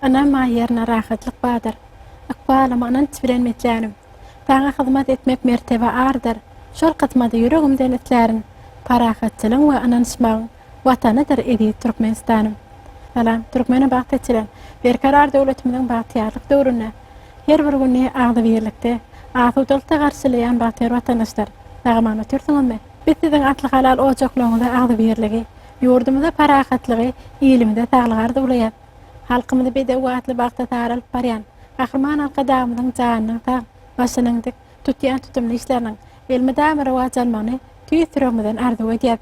Ynam aý ýerine rahatlyk bardyr. Ykbalymy ynanç bilen beslänim. Saňa hyzmat etmek mertebe ardyr. Şol kysmady ýüregimden islärin. Parahatçylygyň we ynanyşmagyň Watanydyr eziz Türkmenistanym. Salam, türkmene bagt eçilen, Berkarar döwletimiziň bagtyýarlyk döwründe her bir gününi agzybirlikde, asudalykda garşylaýan bagtyýar watandaşlar, sag-aman otyrsyňyzmy? Biz siziň asly halal ojaklaryňyza agzybirligi, ýurdumyza parahatlygy, ilimize saglygy arzuwlaýas. Halkymyzy bedew atly bagta sary alyp barýan Gahryman Arkadagymyzyň janynyň sag, başynyň dik, tutýan tutumly işleriniň elmydama rowaç almagyny tüýs ýüregimizden arzuw edýäs.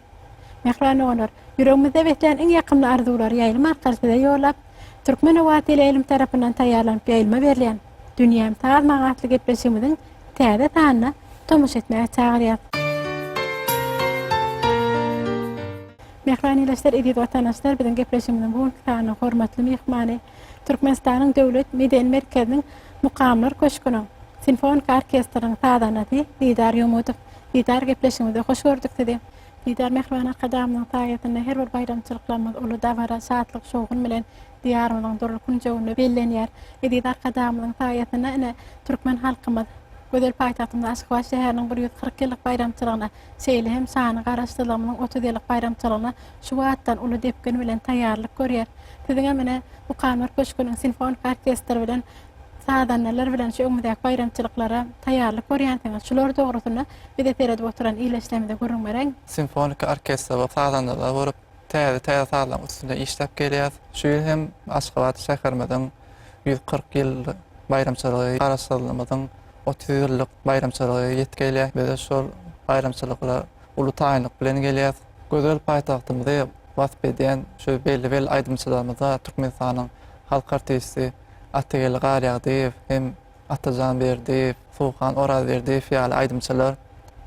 Mähriban doganlar, ýüregimizde beslän iň ýakymly arzuwlary ýaýlym arkaly size ýollap, Türkmen howa teleýaýlym tarapyndan taýýarlanyp ýaýlyma berilýän Dünýäm saz maňa atly gepleşigimiziň täze sanyna tomaşa etmäge çagyrýas. Mähriban ildeşler, eziz watandaşlar, biziň gepleşigimiziň bu günki sanynyň hormatly myhmany Türkmenistanyň Döwlet medeni merkeziniň Mukamlar köşgüniň simfoniki orkestriniň sazandasy Didar Ýomudow. Didar gepleşigimizde hoş gördük sizi. Didar Mähriban Arkadagymyzyň saýasynda her bir baýramçylyklarymyz uly dabara, şatlyk, şowhun bilen Diýarymyzyň dürli künjeginde bellenýär. Eziz Arkadagymyzyň saýasynda ine türkmen halkymyz gözel paýtagtymyz Aşgabat şäheriniň 140 ýyllyk baýramçylygyna, şeýle hem şanly Garaşsyzlygymyzyň 30 ýyllyk baýramçylygyna şu wagtdan uly depgin bilen taýýarlyk görýär. Siziňem ine Mukamlar köşgüniň simfoniki orkestri bilen sazandalar bilen şu öňümizdäki baýramçylyklara taýýarlyk görýänsiňiz. Şular dogrusynda bize seredip oturan ildeşlerimize gürrüň beräýiň. Simfoniki orkestr we sazandalar bolup täze-täze sazlaryň üstünde işläp gelýäris. Şu ýyl hem Aşgabat şäherimiziň 140 ýyl baýramçylygy, Garaşsyzlygymyzyň 30 ýyllyk baýramçylygy ýetip gelýär. Biz şol baýramçylyklara uly taýynlyk bilen gelýäris. Gözel paýtagtymyzy wasp edýän şu belli-belli aýdymçylarymyz-a Türkmenistanyň halk artisti Atageldi Garýagdyýew hem Atajan Berdiýew, Suhan Orazberdiýew ýaly aýdymçylar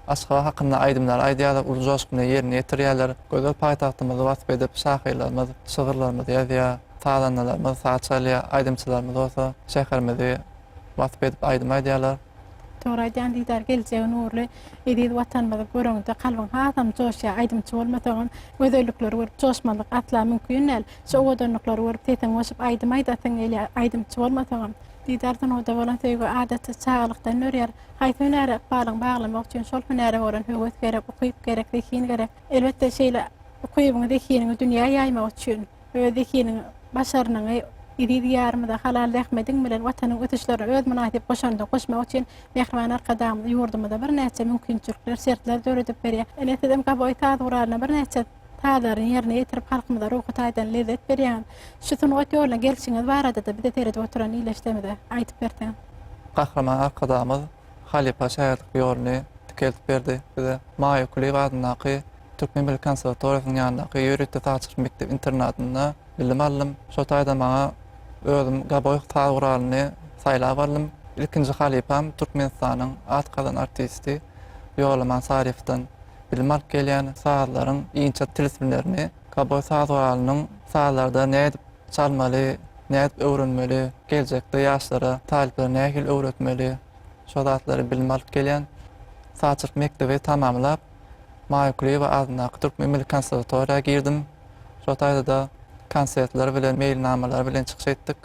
Aşgabat hakynda aýdymlary aýdýarlar, uly joşgun bilen ýerine ýetirýärler. Gözel paýtagtymyzy wasp edip, şahyrlarymyz şygyrlarymyzy ýazýar, sazandalarymyz saz çalýar, aýdymçylarymyz bolsa şäherimizi wasp edip aýdym aýdýarlar. Dogry aýdýaň Didar geljegi nurly eziz watanymyzy göreňde kalbyň hasam joşýar aýdymçy bolmasaňam gözellikleri görüp joşmazlyk asla mümkin däl şu owadanlyklary görüp sesiňi goşup aýdym aýdasyň gelýär aýdymçy bolmasaňam Didar sungata bolan söýgi adatça çagalykdan dörýär haýsy hünäre ykbalyňy baglamak üçin şol hünäre bolan höwes gerek ukyp gerek zehin gerek elbetde şeýle ukybyňy zehiniňi dünýä ýaýmak üçin Öz zehiniňi, başarnygyňy eziz Diýarymyza halal zähmediň bilen Watanyň ösüşlerine öz mynasyp goşandyňy goşmak üçin mähriban Arkadagymyz ýurdumyzda birnäçe mümkinçilikler, şertler döredip berýär. Ine, sizem gaboý saz guralyna birnäçe sazlaryny ýerine ýetirip, halkymyza ruhy taýdan lezzet berýäňiz. Şu sungat ýoluna gelşiňiz barada-da bize seredip oturan ildeşlerimize aýdyp berseňiz. Gahryman Arkadagymyz halypa-şägirtlik ýoluny dikeldip berdi bize. Maýa Kulyýewa adyndaky Türkmen milli konserwatoriýasynyň ýanyndaky ýörite sazçylyk mekdep-internatynda bilim aldym. Şo taýda maňa özüm gaboý saz guralyny saýlap aldym. Ilkinji halypam Türkmenistanyň at gazanan artisti Ýolaman Saryýewden bilim alyp gelýän sazlaryň inçe tilsimlerini, gaboý saz guralynyň sazlarda nädip çalmaly, nädip öwrenmeli, geljekde ýaşlara, talyplara nähili öwretmeli, şo zatlary bilim alyp gelýän. Sazçylyk mekdebi tamamlap, Maýa Kulyýewa adyndaky Türkmen milli konserwatoriýa girdim. Şo taýda-da konsertler bilen, meýilnamalar bilen çykyş etdik.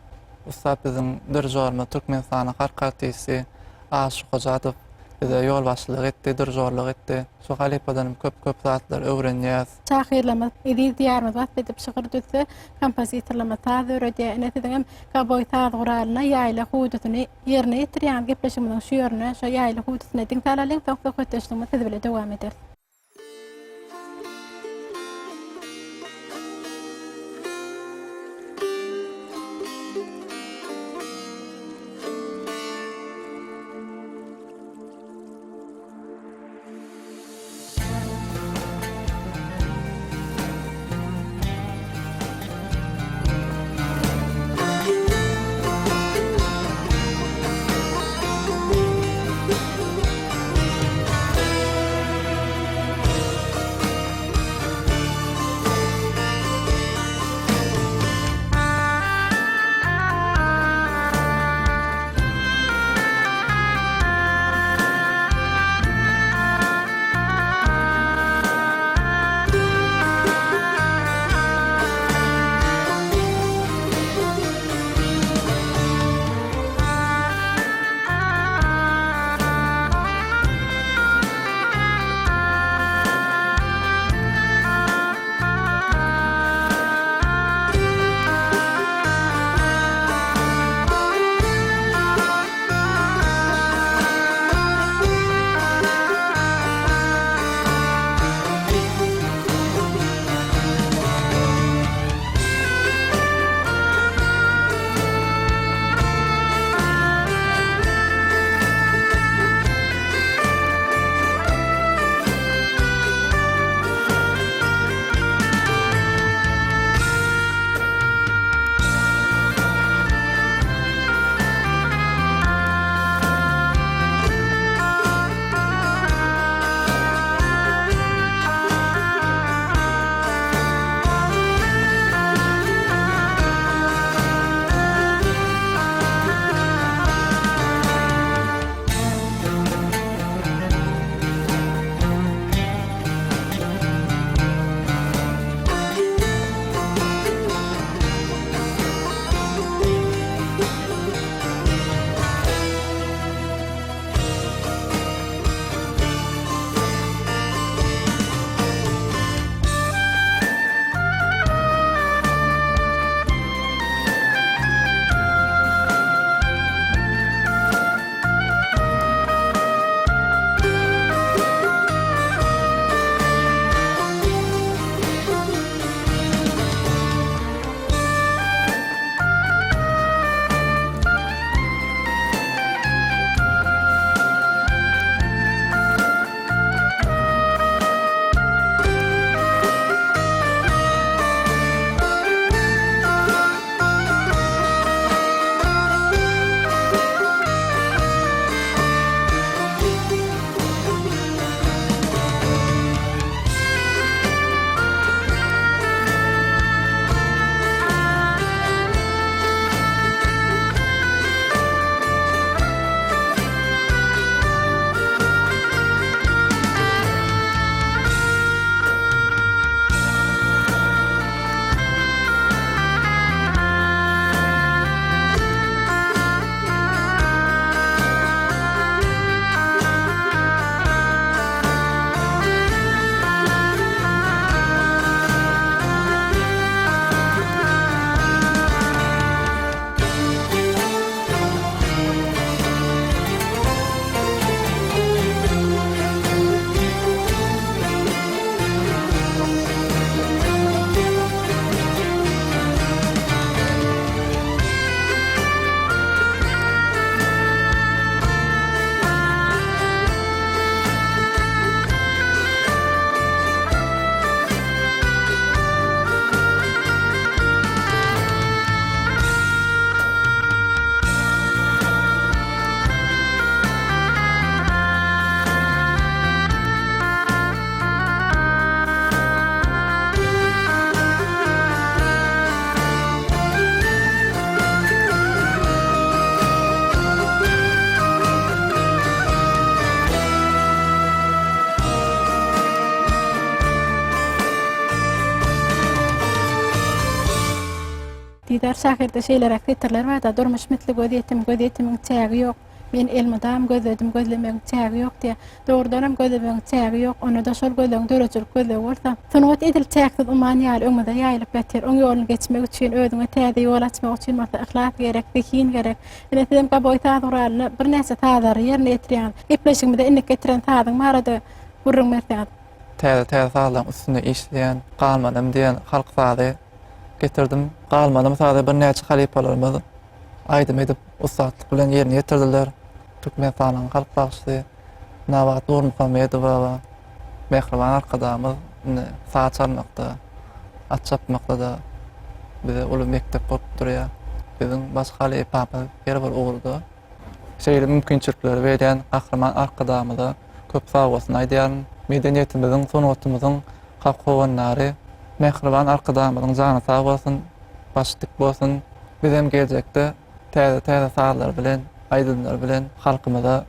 Ussat biziň dirižorymyz Türkmenistanyň halk artisti Aşyr Hojadow bize ýolbaşçylyk etdi, dirižorlyk etdi. Şu halypadan hem köp-köp zatlary öwrenýäs. Şahyrlarymyz eziz Diýarymyzy wasp edip şygyr düzse, kompozitorlarymyz saz döredýär. Ine siziň hem Gaboý saz guralyna ýaýla hüwdüsini Ýerine ýetirýän gepleşigimiziň şu ýerine, şo ýaýly hüwdüsine diň salalyň, soň söhbetdeşligimizi siz bile dowam ederis. Didar şahyrda şeýleräk setirler bar-da, Durmuş misli gözýetim, gözýetimiň çägi ýok. Men elmydam gözledim, gözlemegiň çägi ýok diýýär. Dogrudanam gözlemegiň çägi ýok, onda-da şol gözlegiň döredijilik gözlegi bolsa. Sungat edil çäksiz uman ýaly öňüňize ýaýylyp ýatyr. Oň ýoluny geçmek üçin, özüňe täze ýol açmak üçin bolsa yhlas gerek, zehin gerek. Ine sizem gaboý saz guralynda birnäçe sazlary ýerine ýetirýäňiz. Gepleşigimize indiki getiren sazyň barada gürrüň berseňiz. Täze-täze sazlaryň üstünde işleýän Galmanym diýen halk sazy getirdim. Galmanym sazy birnäçe halypalarymyz aýdym edip ussatlyk bilen ýerine ýetirdiler. Türkmenistanyň halk bagşysy Nabat Nurmuhammedowa we mähriban Arkadagymyz indi saz çalmakda, at çapmakda-da bize uly mekdep bolup durýar. Biziň baş halypamyz her bir ugurda şeýle mümkinçilikleri berýän Gahryman Arkadagymyza köp sagbolsun aýdýaryn. Medeniýetimiziň, sungatymyzyň hak howandary mähriban Arkadagymyzyň jany sag bolsun, başy dik bolsun. Bizem geljekde täze-täze sazlar bilen, aýdymlar bilen halkymyza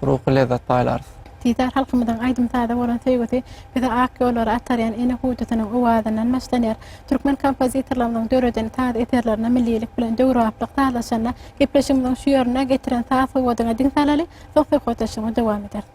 ruhy lezzet paýlarys. Didar halkymyzyň aýdym-saza bolan söýgüsi bizi ak ýollara atarýan ene hüwdüsiniň owazyndan başlanýar. Türkmen kompozitorlarymyzyň döreden saz eserlerine millilik bilen döwrebaplyk sazlaşanda gepleşigimiziň şu ýerinde getiren saz sowgadyňa diň salaly, soň söhbetdeşligimizi dowam ederis.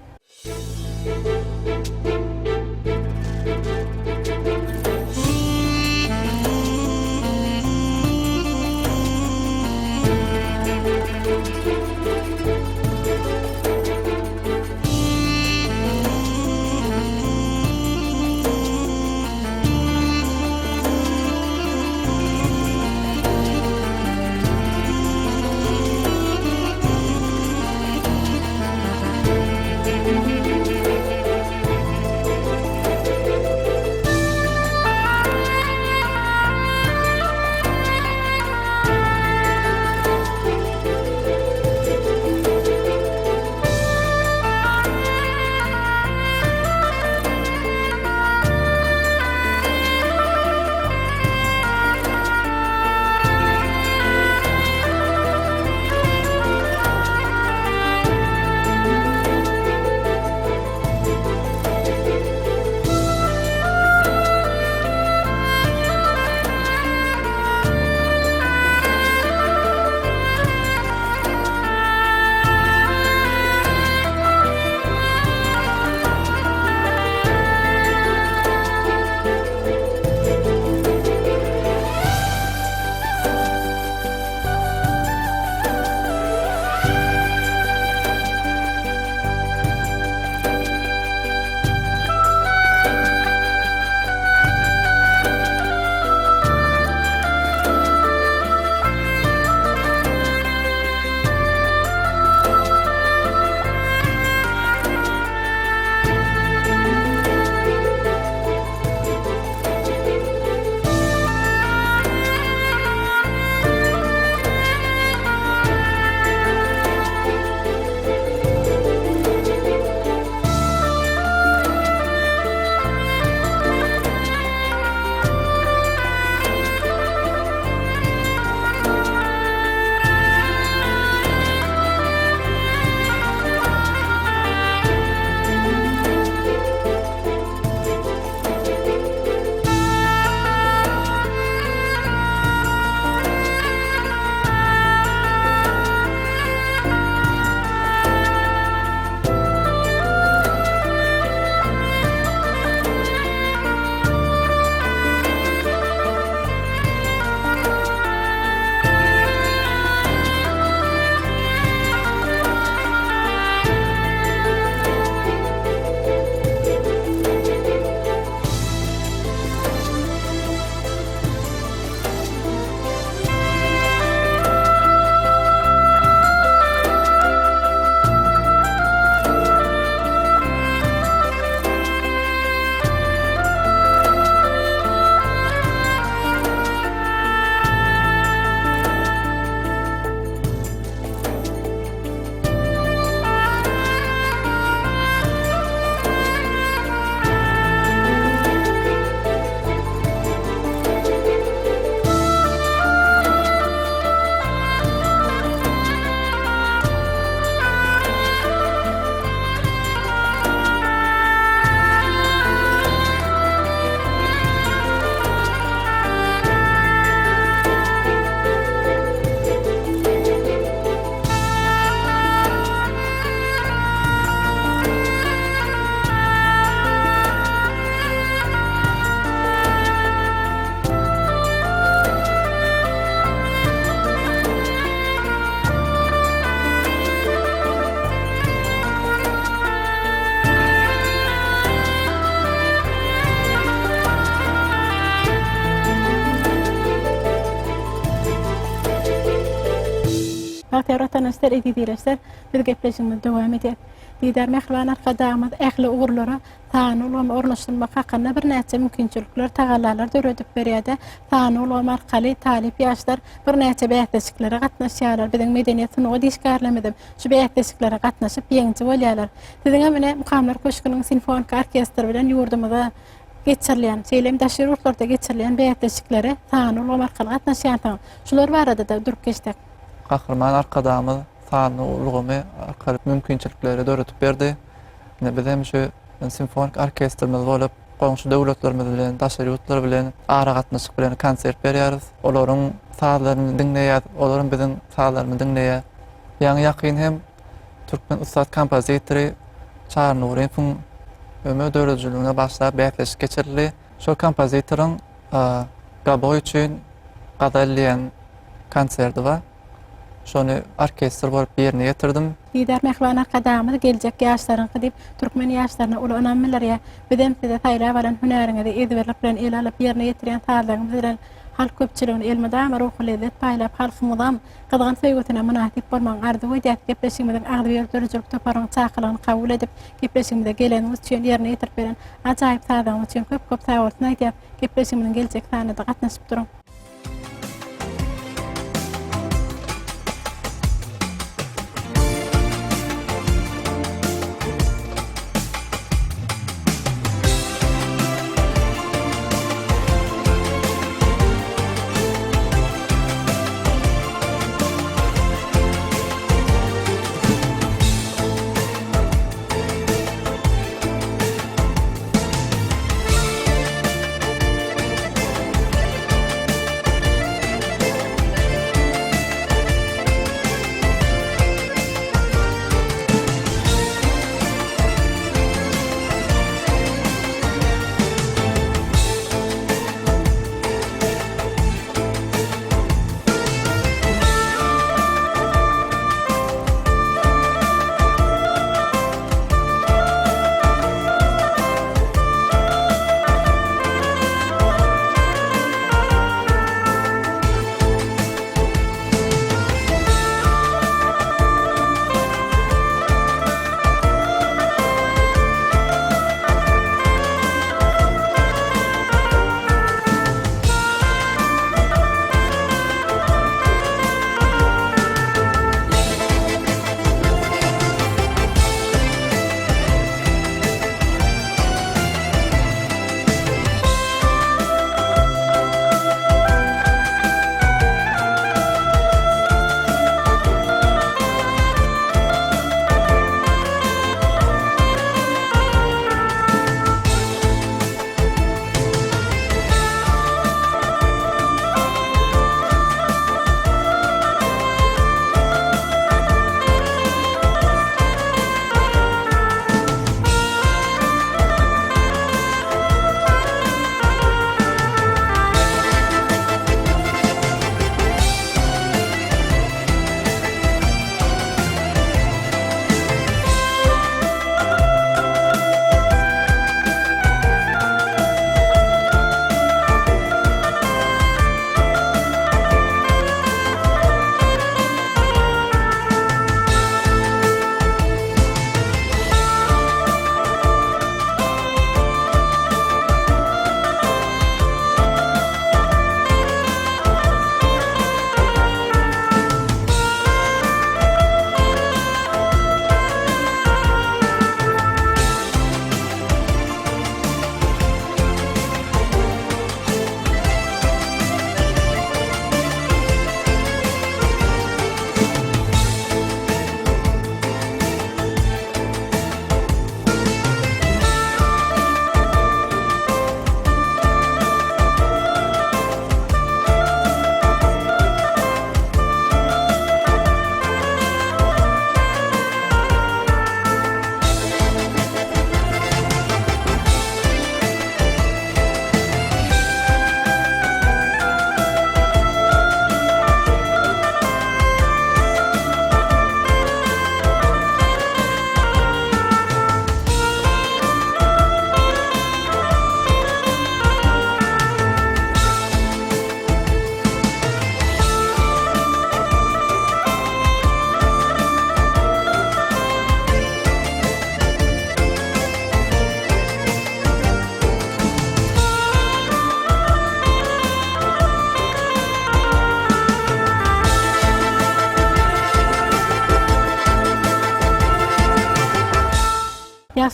Bagtyýar watandaşlar, eziz ildeşler, biz gepleşigimizi dowam edýäs. Didar mähriban Arkadagymyz ähli ugurlara sanly ulgamy ornaşdyrmak hakynda birnäçe mümkinçilikler, tagallalar döredip berýär-de, sanly ulgam arkaly talyp ýaşlar birnäçe bäsleşiklere gatnaşýarlar. Biziň medeniýet, sungat işgärlerimizem şu bäsleşiklere gatnaşyp, ýeňiji bolýarlar. Siziňem ine, Mukamlar köşgüniň simfoniki orkestri bilen ýurdumyza geçirilýän, şeýle hem daşary ýurtlarda geçirilýän bäsleşiklere sanly ulgam arkaly gatnaşýansyňyz. Şular barada-da durup geçsek. Gahryman Arkadagymyz sanly ulgamy arkaly mümkinçilikleri döredip berdi. Ine, biz hem şu simfonik orkestrimiz bolup, goňşy döwletlerimiz bilen, daşary ýurtlar bilen aragatnaşyk bilen konsert berýäris. Olaryň sazlaryny diňleýäris, olaram biziň sazlarymyzy diňleýär. Ýaňy-ýakyn hem türkmen ussat kompozitory Çary Nurymowyň ömür döredijiligine bagyşlap bäsleşik geçirildi. Şol kompozitoryň Gaboý üçin gazal diýen konserti bar. Şony orkestr bolup ýerine ýetirdim. Didar Mähriban Arkadagymyz geljek ýaşlaryňky diýip, türkmen ýaşlaryna uly ynam bildirýär. Bizem size saýlap alan hünäriňizi ezberlik bilen ele alyp, ýerine ýetirýän sazlaryňyz bilen halk köpçüligine elmydama ruhy lezzet paýlap, halkymyzam gyzgyn söýgüsine mynasyp bolmagyňy arzuw edýäs. Gepleşigimiziň agzybir döredijilik toparynyň çakylygyny kabul edip, gepleşigimize geleniňiz üçin, ýerine ýetirip beren ajaýyp sazyňyz üçin köp-köp sagbolsun aýdýas. Gepleşigimiziň geljek sanyna-da gatnaşyp duruň!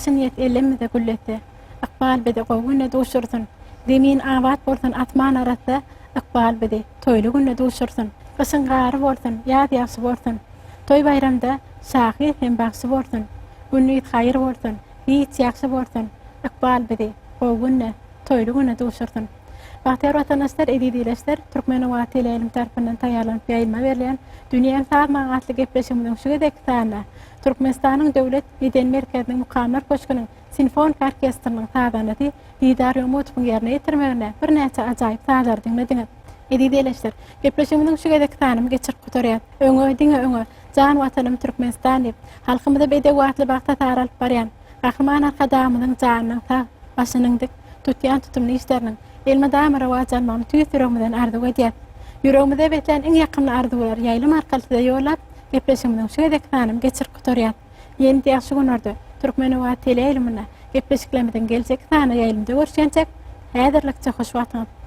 Ýagşy niýet ellemmize gülletse. Ykbal bizi gowy günde duşursyn. Zemin abat bolsun, asman arassa, Ykbal bizi toýly günde duşursyn. Gyşyň gary bolsun, ýaz ýagşy bolsun. Toý-baýramda şahyr hem bagşy bolsun. Gündiz haýyr bolsun, giç ýagşy bolsun. Ykbal bizi gowy günde, toýly günde duşursyn. Bagtyýar watandaşlar, eziz ildeşler, Türkmenowa teleýaýlym tarapyndan taýýarlanyp ýaýlyma berilýän Dünýäm saz maňa atly gepleşigimiziň şu gezekki sanynda Türkmenistanyň Döwlet medeni merkeziniň Mukamlar köşgüniň simfoniki orkestriniň sazandasy Didar Ýomutowyň ýerine ýetirmeginde birnäçe ajaýyp sazlary diňlediňiz. Eziz ildeşler, gepleşigimiziň şu gezekki sanyny geçirip gutarýas. Öňe, diňe öňe, jan Watanym Türkmenistan diýip, halkymyzy bedew atly bagta sary alyp barýan Gahryman Arkadagymyzyň janynyň sag, başynyň dik, tutýan tutumly işleriniň elmydama rowaç almagyny tüýs ýüregimizden arzuw edýäs. Ýüregimizde beslän iň ýakymly arzuwlary ýaýlym arkaly size ýollap, gepleşigimiziň şu gezekki sanyny geçirip gutarýas. Ýene-de ýagşy günlerde Türkmenobat teleýaýlymynda gepleşiklerimiziň geljekki sany ýaýlymda görüşýänçäk, häzirlikçe hoş wagtyňyz!